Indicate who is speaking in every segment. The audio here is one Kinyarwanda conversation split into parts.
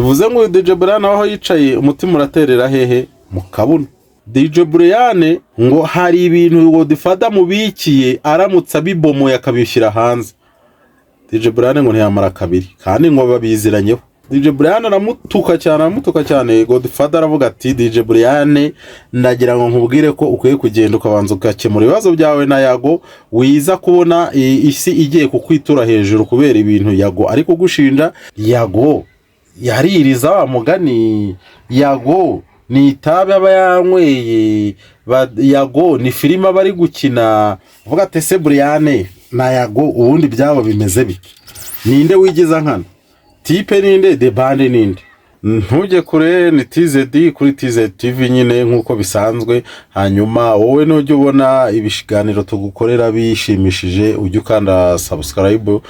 Speaker 1: Bivuze ngo uyu DJ Brian aho yicaye umutima uraterera hehe? Mu kabuno. DJ Brian ngo hari ibintu Godfather mubikiye, aramutse abibomoye akabishyira hanze, DJ Brian ngo ntiyamara kabiri, kandi ngo babiziranyeho. DJ Brian aramutuka cyane, aramutuka cyane. Godfather aravuga ati: "DJ Brian, ndagira ngo nkubwire ko ukwiye kugenda ukabanza ugakemura ibibazo byawe na Yago. Wiza kubona isi igiye kukwitura hejuru kubera ibintu Yago ari kugushinja. Yago yaririza wa mugani, Yago ni itabi aba yanyweye, Yago ni filime aba ari gukina." Avuga ati: "Ese Brian na Yago ubundi byabo bimeze bite? Ninde wigiza nkana? Tipe ninde? De bande ninde?" Ntujye kure, ni TZD kuri TZ TV nyine nk'uko bisanzwe. Hanyuma wowe nujya ubona ibiganiro tugukorera bishimishije, ujye ukanda subscribe.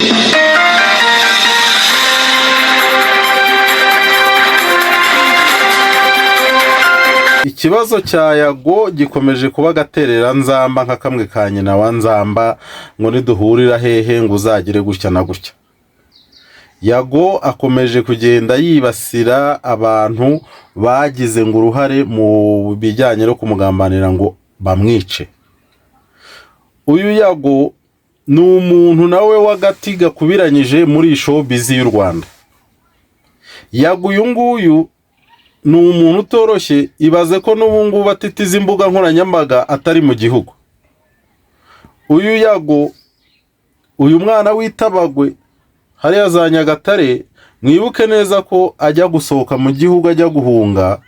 Speaker 1: Ikibazo cya Yago gikomeje kuba agatereranzamba nka kamwe ka nyina wa Nzamba, ngo niduhurira hehe ngo uzagire gutya na gutya. Yago akomeje kugenda yibasira abantu bagize ngo uruhare mu bijyanye no kumugambanira ngo bamwice. Uyu Yago ni umuntu nawe w'agati gakubiranyije muri showbiz y'u Rwanda. Yago uyu nguyu ni umuntu utoroshye. Ibaze ko n'ubu ngubu atitiza imbuga nkoranyambaga atari mu gihugu. Uyu Yago, uyu mwana w'itabagwe hariya za Nyagatare, mwibuke neza ko ajya gusohoka mu gihugu, ajya guhunga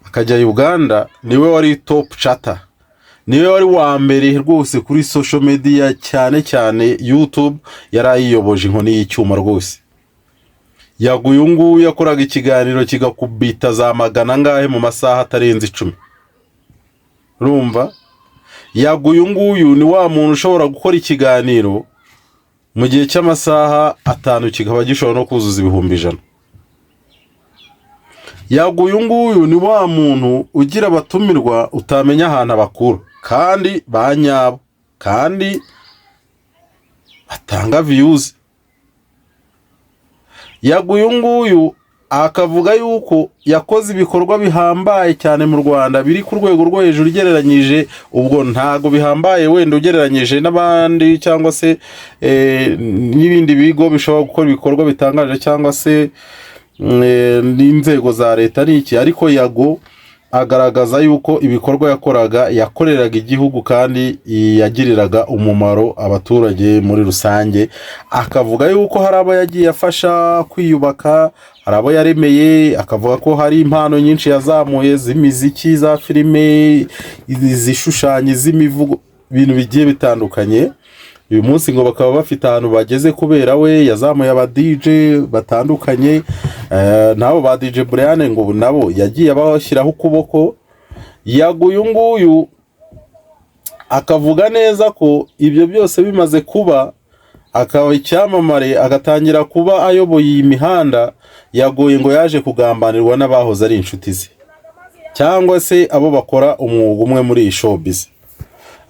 Speaker 1: akajya Uganda, niwe wari top chatter, niwe wari wa mbere rwose kuri social media, cyane cyane YouTube yari ayiyoboje inkoni y'icyuma rwose. Yago uyu nguyu yakoraga ikiganiro kigakubita za magana angahe mu masaha atarenze 10. Urumva, Yago uyu nguyu ni wa muntu ushobora gukora ikiganiro mu gihe cy'amasaha 5 kikaba gishobora no kuzuza 100,000. Yago uyu nguyu ni wa muntu ugira abatumirwa utamenya ahantu abakura, kandi ba nyabo, kandi batanga views. Yago uyu nguyu akavuga yuko yakoze ibikorwa bihambaye cyane mu Rwanda, biri ku rwego rwo hejuru ugereranyije, ubwo ntago bihambaye wenda ugereranyije n'abandi cyangwa se n'ibindi bigo bishobora gukora ibikorwa bitangaje cyangwa se n'inzego za leta n'iki, ariko Yago agaragaza yuko ibikorwa yakoraga yakoreraga igihugu kandi yagiriraga umumaro abaturage muri rusange. Akavuga yuko hari abo yagiye afasha kwiyubaka, hari abo yaremeye, akavuga ko hari impano nyinshi yazamuye z'imiziki, za filime, izishushanya, iz'imivugo, ibintu bigiye bitandukanye. Uyu munsi ngo bakaba bafite ahantu bageze kubera we. Yazamuye aba DJ batandukanye, n'abo ba DJ Brian ngo nabo yagiye abashyiraho ukuboko. Yago uyu nguyu akavuga neza ko ibyo byose bimaze kuba, akaba icyamamare, agatangira kuba ayoboye iyi mihanda, yagoye ngo yaje kugambanirwa n'abahoze ari inshuti ze cyangwa se abo bakora umwuga umwe muri iyi showbiz.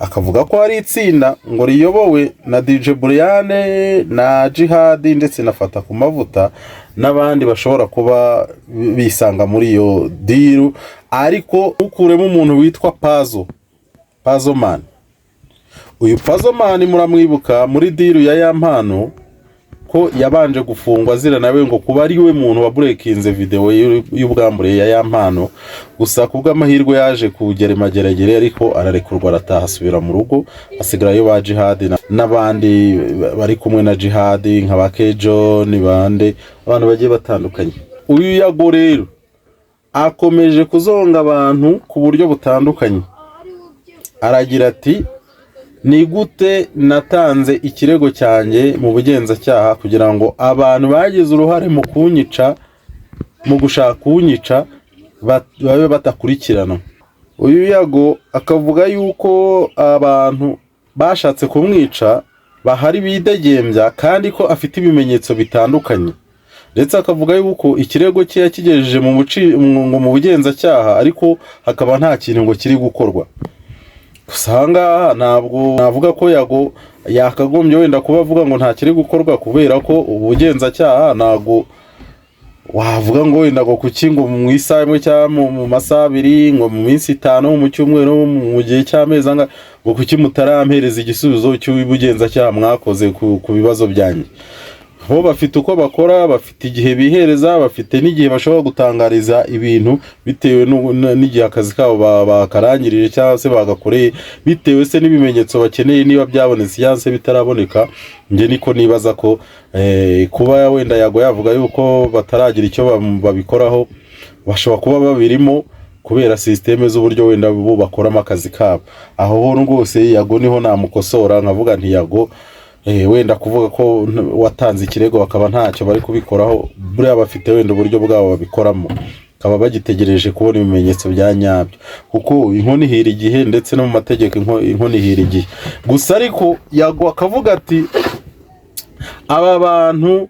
Speaker 1: Akavuga ko hari itsinda ngo riyobowe na DJ Brian na Jihad ndetse na Fata ku Mavuta n'abandi bashobora kuba bisanga muri iyo deal, ariko ntukuremo umuntu witwa Pazo, Pazo Man. Uyu Pazo Man muramwibuka muri deal ya Yampano, ko yabanje gufungwa azira nawe ngo kuba ari we muntu waburekinze videwo y'ubwambure ya Yampano. Gusa ku bw'amahirwe yaje kugera imageragere, ariko ararekurwa, arataha, asubira mu rugo, hasigarayo ba Jihad n'abandi bari kumwe na Jihad nka ba Kejo bande, abantu bagiye batandukanye. Uyu Yago rero akomeje kuzonga abantu ku buryo butandukanye. Aragira ati: "Ni gute natanze ikirego cyanjye mu bugenzacyaha kugira ngo abantu bagize uruhare mu kunyica, mu gushaka kunyica, babe batakurikirana?" Uyu Yago akavuga yuko abantu bashatse kumwica bahari bidegembya, kandi ko afite ibimenyetso bitandukanye, ndetse akavuga yuko ikirego cye yakigejeje mu bugenzacyaha, ariko hakaba nta kintu ngo kiri gukorwa. Gusa aha ngaha ntabwo navuga ko Yago yakagombye wenda kuba avuga ngo nta kiri gukorwa, kubera ko ubugenzacyaha ntabwo Wavuga ngo wenda ngo kuki ngo mu isaha imwe cyangwa mu masaha 2, ngo mu minsi 5, mu cyumweru, mu gihe cy'amezi angahe, ngo kuki mutarampereza igisubizo cy'ubugenzacyaha mwakoze ku bibazo byanjye? Bo bafite uko bakora, bafite igihe bihereza, bafite n'igihe bashobora gutangariza ibintu bitewe n'igihe akazi kabo bakarangirije cyangwa se bagakoreye, bitewe se n'ibimenyetso bakeneye, niba byabonetse cyangwa se bitaraboneka. Njye niko nibaza ko kuba wenda Yago yavuga yuko bataragira icyo babikoraho, bashobora kuba babirimo kubera système z'uburyo wenda bo bakoramo akazi kabo. Aho ho rwose Yago niho namukosora, nkavuga nti Yago, wenda kuvuga ko watanze ikirego bakaba ntacyo bari kubikoraho, buriya bafite wenda uburyo bwabo babikoramo, bakaba bagitegereje kubona ibimenyetso bya nyabyo, kuko inkono ihira igihe, ndetse no mu mategeko inkono ihira igihe. Gusa ariko Yago akavuga ati: "Aba bantu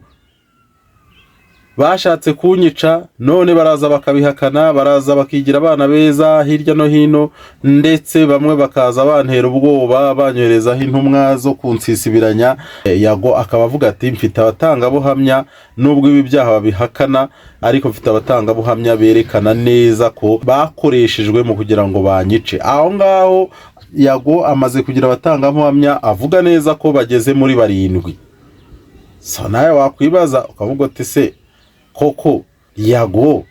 Speaker 1: bashatse kunyica, none baraza bakabihakana, baraza bakigira abana beza hirya no hino, ndetse bamwe bakaza bantera ubwoba, banyoherezaho intumwa zo kunsisibiranya." Yago akaba avuga ati: "Mfite abatangabuhamya, nubwo ibi byaha babihakana, ariko mfite abatangabuhamya berekana neza ko bakoreshejwe mu kugira ngo banyice." Aho ngaho Yago amaze kugira abatangabuhamya avuga neza ko bageze muri barindwi. So nawe wakwibaza ukavuga uti: "Se koko Yago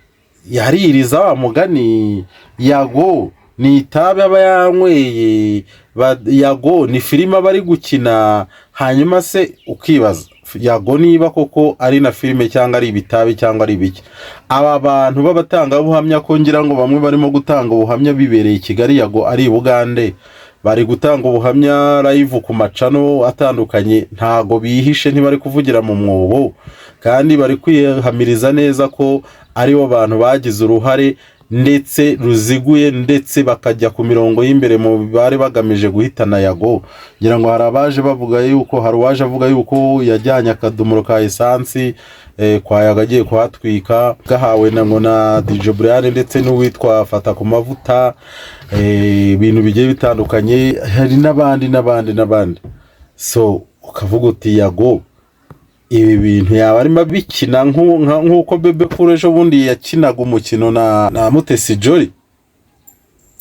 Speaker 1: yaririza wa mugani? Yago ni itabi aba yanyweye? Yago ni filime aba ari gukina?" Hanyuma se ukibaza Yago niba koko ari na filime, cyangwa ari ibitabi, cyangwa ari ibiki. Aba bantu b'abatangabuhamya, ko ngira ngo bamwe barimo gutanga ubuhamya bibereye i Kigali, Yago ari i Bugande, bari gutanga ubuhamya live ku ma channel atandukanye, ntago bihishe, ntibari kuvugira mu mwobo, kandi bari kwihamiriza neza ko aribo bantu bagize uruhare ndetse ruziguye, ndetse bakajya ku mirongo y'imbere mu bari bagamije guhitana Yago. Ngira ngo hari abaje bavuga yuko, hari uwaje avuga yuko yajyanye akadomoro ka esansi kwa Yago agiye kuhatwika, gahawe na ngo na DJ Brian ndetse n'uwitwa Fata ku Mavuta, ibintu bigiye bitandukanye. Hari n'abandi n'abandi n'abandi. So ukavuga uti: "Yago ibi bintu yaba arimo abikina nk'uko Bebe Cool ejo bundi yakinaga umukino na Mutesi Jolly?"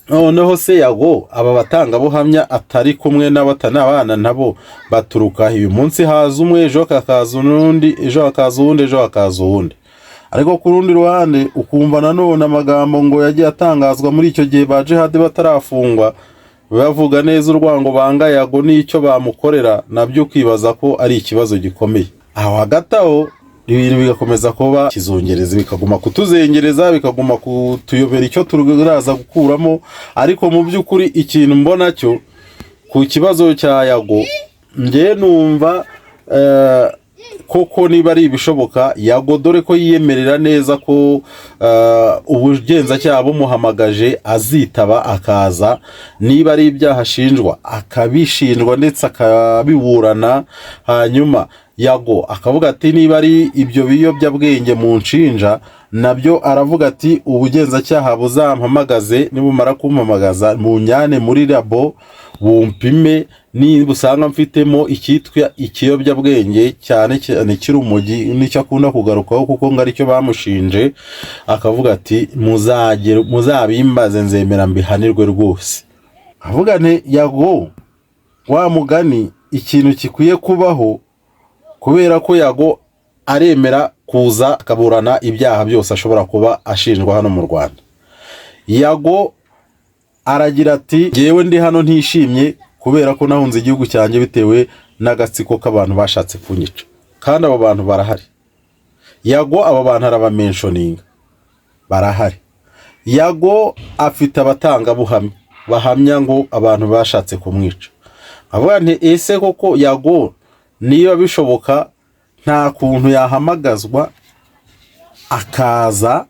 Speaker 1: Noneho se Yago, aba batangabuhamya atari kumwe n'abatanabana nabo baturuka? Uyu munsi haza umwe, ejo hakaza undi, ejo hakaza uwundi, ejo hakaza uwundi. Ariko ku rundi ruhande ukumva nanone amagambo ngo yagiye atangazwa muri icyo gihe ba Jihad batarafungwa, bavuga neza urwango banga Yago n'icyo bamukorera, nabyo ukibaza ko ari ikibazo gikomeye. Aho hagati aho ibintu bigakomeza kuba kizungereza, bikaguma kutuzengereza, bikaguma kutuyobera icyo turaza gukuramo. Ariko mu by'ukuri ikintu mbona cyo ku kibazo cya Yago, njye numva koko niba ari ibishoboka, Yago dore ko yiyemerera neza ko ubugenzacyaha bumuhamagaje azitaba akaza, niba ari ibyaha ashinjwa akabishinjwa ndetse akabiburana. Hanyuma Yago akavuga ati: "Niba ari ibyo biyobyabwenge mu nshinja nabyo," aravuga ati: "ubugenzacyaha buzampamagaze, nibumara kumpamagaza munjyane muri labo bumpime, niba usanga mfitemo icyitwa ikiyobyabwenge, cyane cyane cy'urumogi," nicyo akunda kugarukaho kuko ngo aricyo bamushinje. Akavuga ati: "Muzagere muzabimbaze, nzemera mbihanirwe rwose." Avuga nti: "Yago wa mugani, ikintu gikwiye kubaho, kubera ko Yago aremera kuza akaburana ibyaha byose ashobora kuba ashinjwa hano mu Rwanda." Yago aragira ati: "Jyewe ndi hano ntishimye kubera ko nahunze igihugu cyanjye bitewe n'agatsiko k'abantu bashatse kunyica, kandi abo bantu barahari." Yago abo bantu arabamentioninga, barahari. Yago afite abatangabuhamya bahamya ngo abantu bashatse kumwica. Avuga nti: "Ese koko Yago niba bishoboka, nta kuntu yahamagazwa akaza,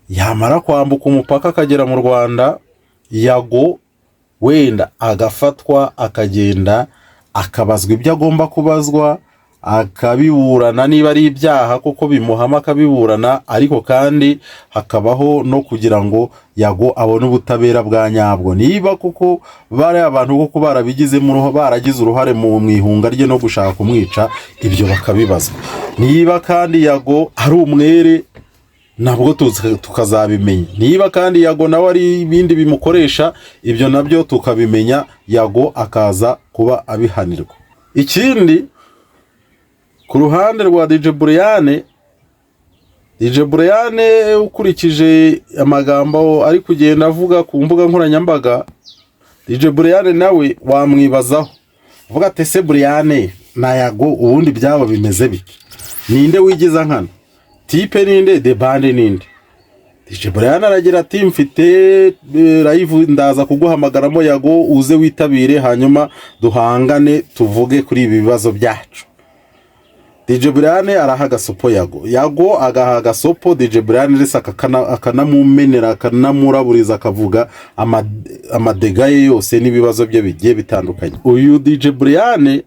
Speaker 1: yamara kwambuka umupaka akagera mu Rwanda, Yago wenda agafatwa, akagenda akabazwa ibyo agomba kubazwa, Akabiburana niba ari ibyaha koko bimuhama akabiburana, ariko kandi hakabaho no kugira ngo Yago abone ubutabera bwa nyabwo. Niba koko bari abantu koko barabigizemo baragize uruhare mu ihunga rye no gushaka kumwica, ibyo bakabibazwa. Niba kandi Yago ari umwere, nabwo tukazabimenya. Niba kandi Yago nawe ari ibindi bimukoresha, ibyo nabyo tukabimenya, Yago akaza kuba abihanirwa. Ikindi, ku ruhande rwa DJ Brianne, DJ Brianne ukurikije amagambo ari kugenda avuga ku mbuga nkoranyambaga, DJ Brianne nawe wamwibazaho, uvuga ati: "Ese Brianne na Yago ubundi byabo bimeze bite? Ninde wigiza nkana? Type ninde? De bande ninde?" DJ Brianne aragira ati: "Mfite live, ndaza kuguhamagaramo Yago, uze witabire, hanyuma duhangane, tuvuge kuri ibi bibazo byacu." DJ Brianne araha agasopo Yago, Yago agaha agasopo DJ Brianne, ndetse akanamumenera, akanamuraburiza, akavuga amadega ye yose n'ibibazo bye bigiye bitandukanye. Uyu DJ Brianne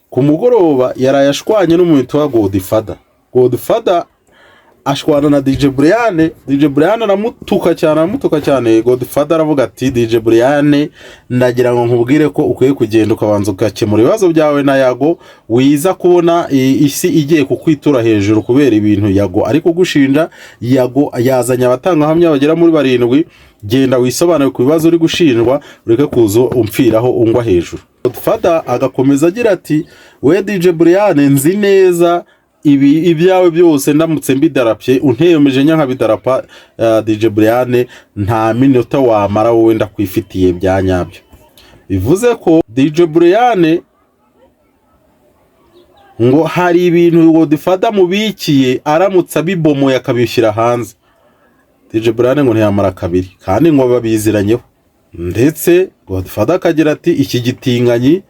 Speaker 1: ku mugoroba yaraye ashwanye n'umuntu wa Godfather. Godfather ashwana na DJ Brianne. DJ Brianne aramutuka cyane, aramutuka cyane. Godfather aravuga ati: "DJ Brianne, ndagira ngo nkubwire ko ukwiye kugenda ukabanza ugakemura ibibazo byawe na Yago, wiza kubona isi igiye kukwitura hejuru kubera ibintu Yago ari kugushinja. Yago yazanye abatangahamya bagera muri barindwi. Genda wisobanure ku bibazo uri gushinjwa, ureke kuza umfiraho ungwa hejuru." Godfather agakomeza agira ati: "We DJ Brianne, nzi neza ibi ibyawe byose, ndamutse mbidarapye, unteyemeje nkabidarapa, DJ Brianne, nta minota wamara wowe ndakwifitiye bya nyabyo." Bivuze ko DJ Brianne ngo hari ibintu Godfather mubikiye, aramutse abibomoye akabishyira hanze, DJ Brianne ngo ntiyamara kabiri, kandi ngo babiziranyeho. Ndetse Godfather akagira ati: "Iki gitinganyi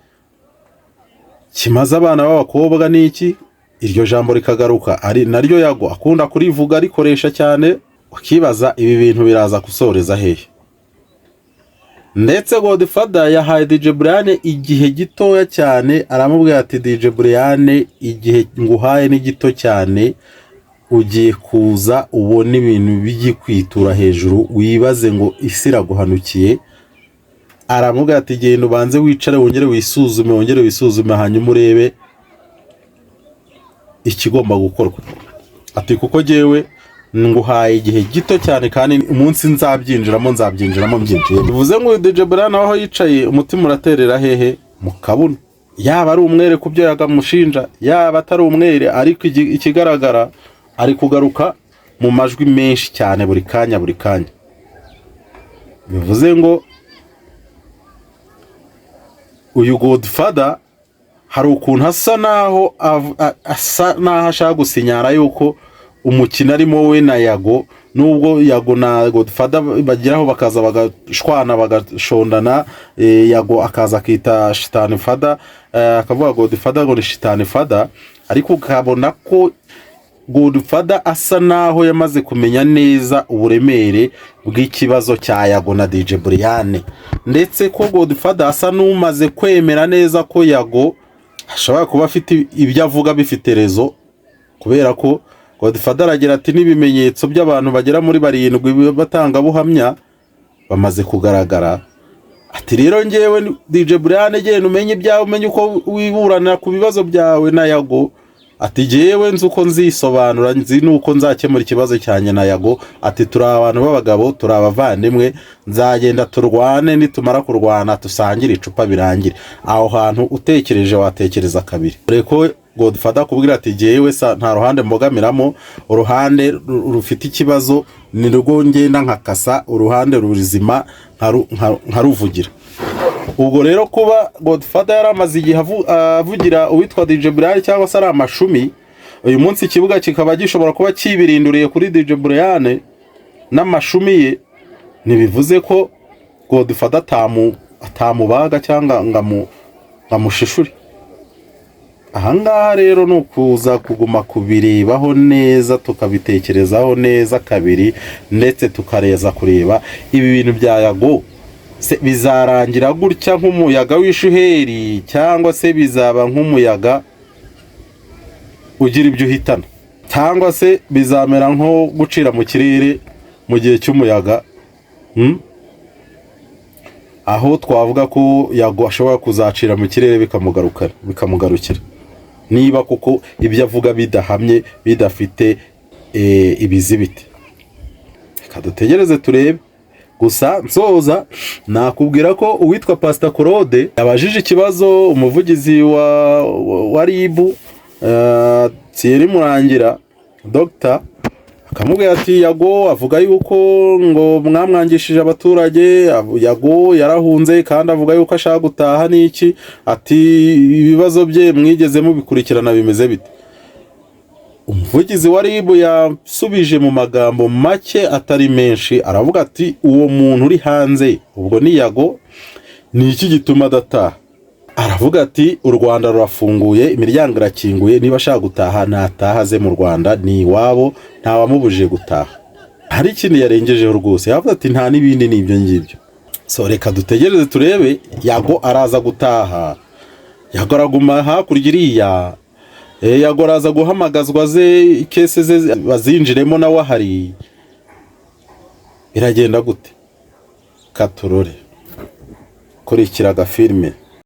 Speaker 1: kimaze abana b'abakobwa ni iki?" Iryo jambo rikagaruka, ari naryo Yago akunda kurivuga, arikoresha cyane. Ukibaza ibi bintu biraza gusoreza hehe. Ndetse Godfather yahaye DJ Brianne igihe gitoya cyane, aramubwira ati: "DJ Brianne, igihe nguhaye ni gito cyane, ugiye kuza ubone ibintu bijyi hejuru, wibaze ngo isi iraguhanukiye." Aramubwira ati: "Genda ubanze wicare, wongere wisuzume, wongere wisuzume, hanyuma urebe ikigomba gukorwa." Ati: "Kuko jyewe nguhaye igihe gito cyane, kandi umunsi nzabyinjiramo, nzabyinjiramo mbyinjiyemo." Bivuze ngo uyu DJ Brianne aho yicaye umutima uraterera hehe? Mu kabuno. Yaba ari umwere ku byo yagamushinja, yaba atari umwere, ariko ikigaragara ari kugaruka mu majwi menshi cyane buri kanya, buri kanya. Bivuze ngo uyu Godfather hari ukuntu asa naho ashaka gusinyara yuko umukino arimo we na Yago, nubwo Yago na Godfather bageraho bakaza bagashwana, bagashondana, Yago akaza akita shitani father, akavuga Godfather ngo ni shitani father, ariko ukabona ko Godfather asa naho yamaze kumenya neza uburemere bw'ikibazo cya Yago na DJ Brianne, ndetse ko Godfather asa n'umaze kwemera neza ko Yago ashobora kuba afite ibyo avuga bifite raison, kubera ko Godfather aragira ati: "N'ibimenyetso by'abantu bagera muri barindwi batangabuhamya bamaze kugaragara." Ati: "Rero ngewe DJ Brianne, genda umenye ibyawe, umenye uko wiburanira ku bibazo byawe na Yago." Ati: "Jyewe nzi uko nzisobanura, nzi n'uko nzakemura ikibazo cyanjye na Yago." Ati: "Turi abantu b'abagabo, turi abavandimwe, nzagenda turwane, nitumara kurwana dusangire icupa birangire." Aho hantu utekereje watekereza kabiri, dore ko Godfather akubwira ati: "Jyewe nta ruhande mbogamiramo, uruhande rufite ikibazo ni rwo ngenda nkakasa, uruhande ruzima nkaruvugira." Ubwo rero kuba Godfather yari amaze igihe avugira uwitwa DJ Brianne cyangwa se ari amashumi, uyu munsi ikibuga kikaba gishobora kuba kibirinduriye kuri DJ Brianne n'amashumi ye, ntibivuze ko Godfather atamubaga cyangwa ngo amushishure. Ahangaha rero ni ukuza kuguma kubirebaho neza, tukabitekerezaho neza kabiri, ndetse tukareza kureba ibi bintu bya Yago se bizarangira gutya nk'umuyaga w'ishuheri, cyangwa se bizaba nk'umuyaga. ugira ibyo uhitana, cyangwa se bizamera nko gucira mu kirere mu gihe cy'umuyaga, Aho twavuga ko Yago ashobora kuzacira mu kirere bikamugarukana, bikamugarukira, niba kuko ibyo avuga bidahamye, bidafite ibizibiti. Reka dutegereze turebe. Gusa nsoza nakubwira ko uwitwa Pasita Claude yabajije ikibazo umuvugizi wa RIB, Thierry Murangira Dr, akamubwira ati: "Yago avuga yuko ngo mwamwangishije abaturage, Yago yarahunze kandi avuga yuko ashaka gutaha n'iki." Ati: "Ibibazo bye mwigeze mubikurikirana, bimeze bite?" Umuvugizi wa RIB yasubije mu magambo make atari menshi, aravuga ati: "Uwo muntu uri hanze, ubwo ni Yago, ni iki gituma adataha?" Aravuga ati: "U Rwanda rurafunguye, imiryango irakinguye, niba ashaka gutaha nataha aze mu Rwanda, ni iwabo, ntawamubujije gutaha." Hari ikindi yarengejeho rwose, yavuze ati: "Nta n'ibindi, ni ibyo ngibyo." So reka dutegereze turebe, Yago araza gutaha, Yago araguma hakurya iriya, Yago araza guhamagazwa ze, case ze bazinjiremo nawe ahari, biragenda gute? Katurore, kurikira agafilime.